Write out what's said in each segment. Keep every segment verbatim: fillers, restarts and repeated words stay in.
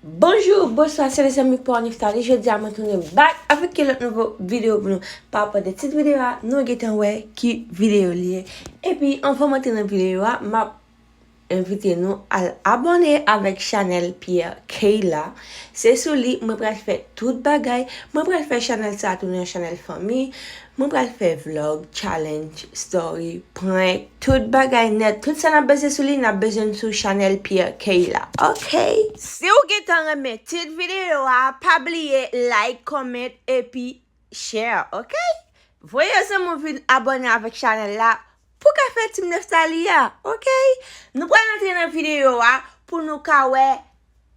Bonjou, bonswa, se lezanmi Paul Nephtalie. Jodi a mwen tounen back avèk yon lòt nouvo videyo pou nou. Pa rapò de tit videyo a, nou gentan wè ki videyo li ye. Epi, anvan m antre nan videyo a, m ap envite nou al abòne avèk chanèl Pierre Kay la. Se sou li mwen pral fè tout bagay. Mwen pral fè chanèl sa a tounen yon chanèl fanmi. Mwen pral fè vlog, challenge, story, prank, tout bagay nèt. Tout sa n ap bezwen sou li, n ap bezwen sou chanèl Pierre Kay la. Oke? Si w gentan renmen tit videyo a, pa bliye like, comment, epi share, oke? Voye zanmi w vin abòne avèk chanèl la pou ka fè Team Nephtalie a, oke? Nou pral antre nan videyo a pou nou ka wè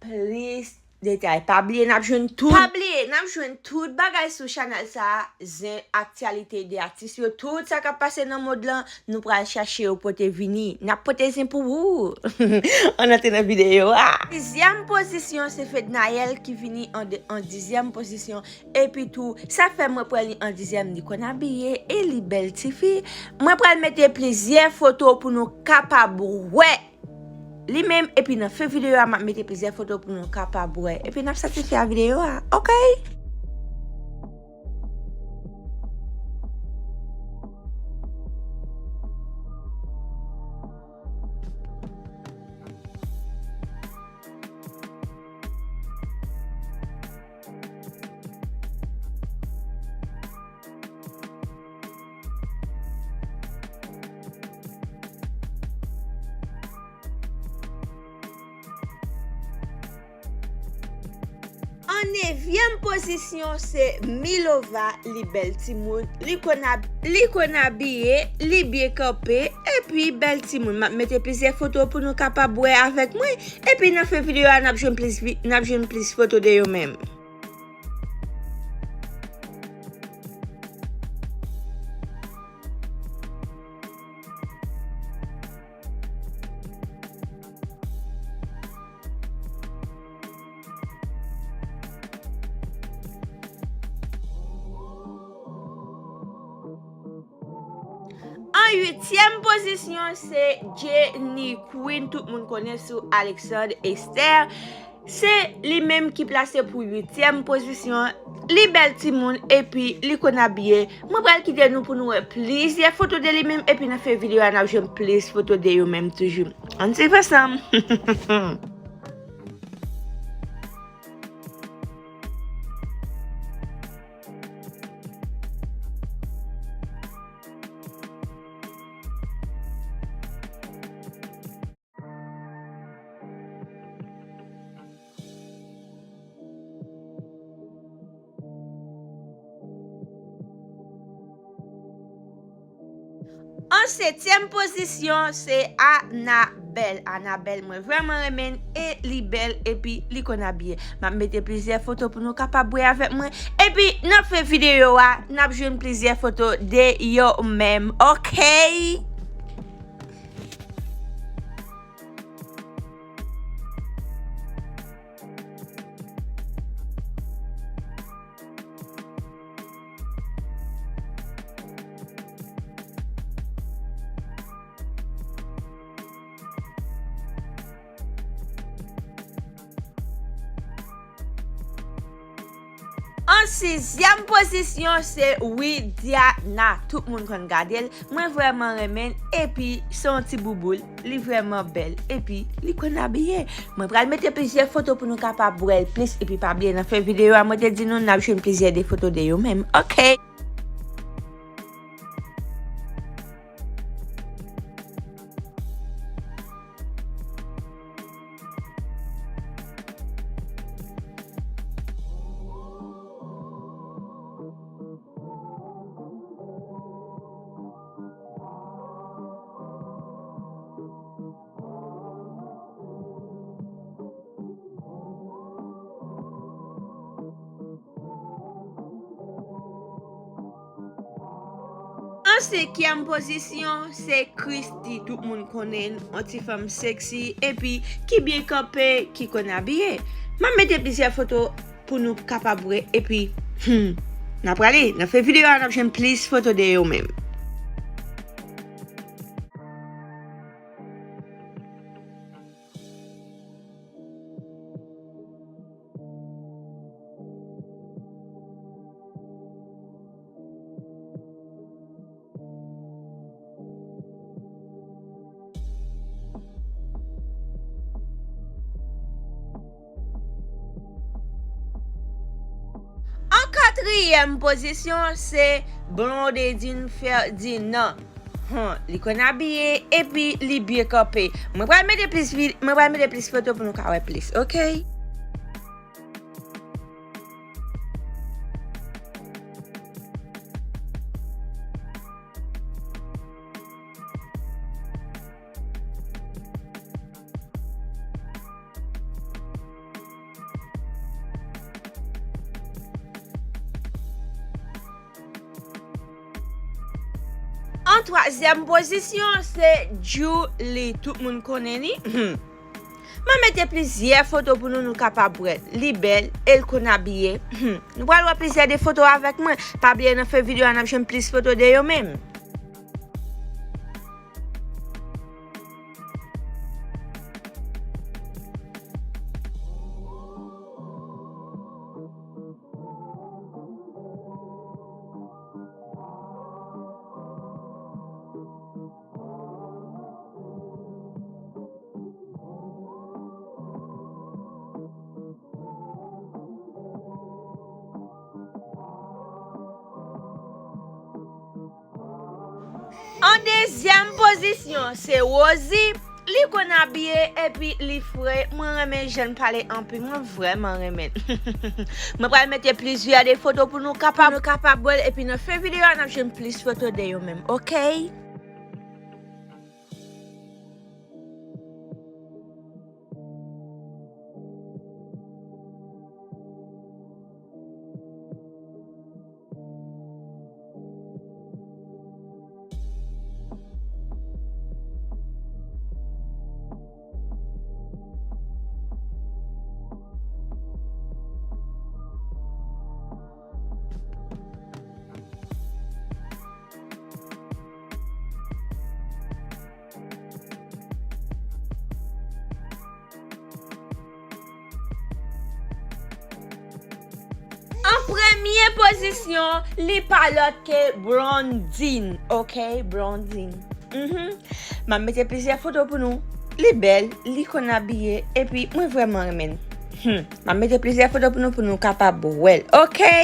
plis detay. Pa bliye n ap jwenn tout, pa bliye n ap jwenn tout bagay sou chanèl sa a, zen, aktyalite de atis yo, tout sa k ap pase nan mond lan, nou pral chache yo pote vini. N ap pote zen pou ou. Ann antre nan videyo a. Sizyèm pozisyon se Fednaelle ki vini an de, an dizyèm pozisyon. Epi tou, sa fè mwen pran li an dizyèm, li konn abiye e li bèl tifi. Mwen pral mete plizyè foto pou nou kapab wè li menm, epi nan fen videyo a, m ap mete plizyè foto pou nou kapab wè. Epi n ap satisfè a videyo a, oke? An nevyèm pozisyon, se Milova, li bèl timoun, li konn ab-, li konn abiye, li byen kanpe, epi bèl timoun. M ap mete plizyè foto pou nou kapab wè avèk mwen, epi nan fen videyo a, n ap jwenn plis vi-, n ap jwenn plis foto de yo menm. An uityèm pozisyon, se Jenny Queen, tout moun konnen sou Alexandre Esther. Se li menm ki plase pou uityèm pozisyon. Li bèl timoun epi li konn abiye. Mwen pral kite nou pou nou wè plizyè foto de li menm, epi nan fen videyo a, n ap jwenn plis foto de yo menm toujou. Ann swiv ansanm. An setyèm pozisyon, se Annabelle. Annabelle, mwen vrèman renmen l e li bèl epi li konn abiye. M ap mete plizyè foto pou nou kapab wè avèk mwen. Epi, nan fen videyo a, n ap jwenn plizyè foto de yo menm. Oke? An sizyèm pozisyon, se Widiana. Tout moun konn gade l. Mwen vrèman renmen l. Epi, se yon ti bouboul. Li vrèman bèl. Epi, li konn abiye. Mwen pral mete plizyè foto pou nou kapab wè l plis. Epi, pa bliye, nan fen videyo a, mwen te di nou, n ap jwenn plizyè de foto de yo menm. Oke! An senkyèm pozisyon, se Christie. Tout moun konnen l, yon ti fanm sexy, epi ki byen kanpe, ki konn abiye. M ap mete plizyè foto pou nou kapab wè, epi, hmm, n ap prale. Nan fen videyo a, n ap jwenn plis foto de yo menm. Katriyèm pozisyon, se Blondedine Ferdinand. Hon, li konn abiye epi li byen kanpe. Mwen pral mete plis vi-, mwen pral mete plis foto pou nou ka wè plis, oke? An twazyèm pozisyon, se Djouly. Tout moun konnen li. Mwen mete plizyè foto pou nou, nou kapab wè. Li bèl, e l konn abiye. Nou pral wè plizyè de foto avèk mwen. Pa bliye nan fen videyo a, n ap jwenn plis foto de yo menm. An dezyèm pozisyon, se Rosie. Li konn abiye epi li fre. Mwen renmen jan l pale anpil. Mwen vrèman renmen l. Mwen pral mete plizyè de foto pou nou kapab, nou kapab wè l. Epi nan fen videyo a, n ap jwenn plis foto de yo menm. Oke? An premye pozisyon, li pa lòt ke Blondine, oke, Blondine. Mhm. M ap mete plizyè foto pou nou. Li bèl, li konn abiye, epi mwen vrèman renmen l. Hmm. M ap mete plizyè foto pou nou, pou nou kapab wè l, oke?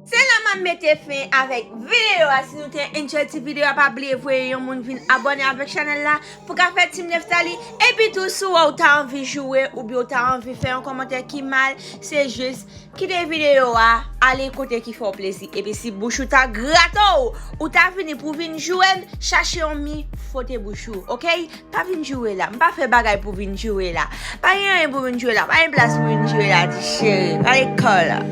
Se la m ap mete fen avèk videyo a. Si nou te enjoy ti videyo a, pa bliye voye yon moun vin abòne avèk chanèl la pou ka fè Team Nephtalie. Epi tou, si w ta anvi joure oubyen w ta anvi fè yon kòmantè ki mal, se jis kite videyo a, ale kote ki fè w plezi. Epi si bouch ou ta grate w, ou ta vini pou vin joure m, chache yon mi, fwote bouch ou, oke? Pa vin joure la. M pa fè bagay pou vin joure la. Pa gen anyen pou vin joure la. Pa gen plas pou vin joure la, ti cheri. Pa gen kò la.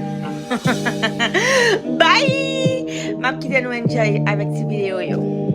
Bye! M ap kite nou enjoy avèk ti videyo yo.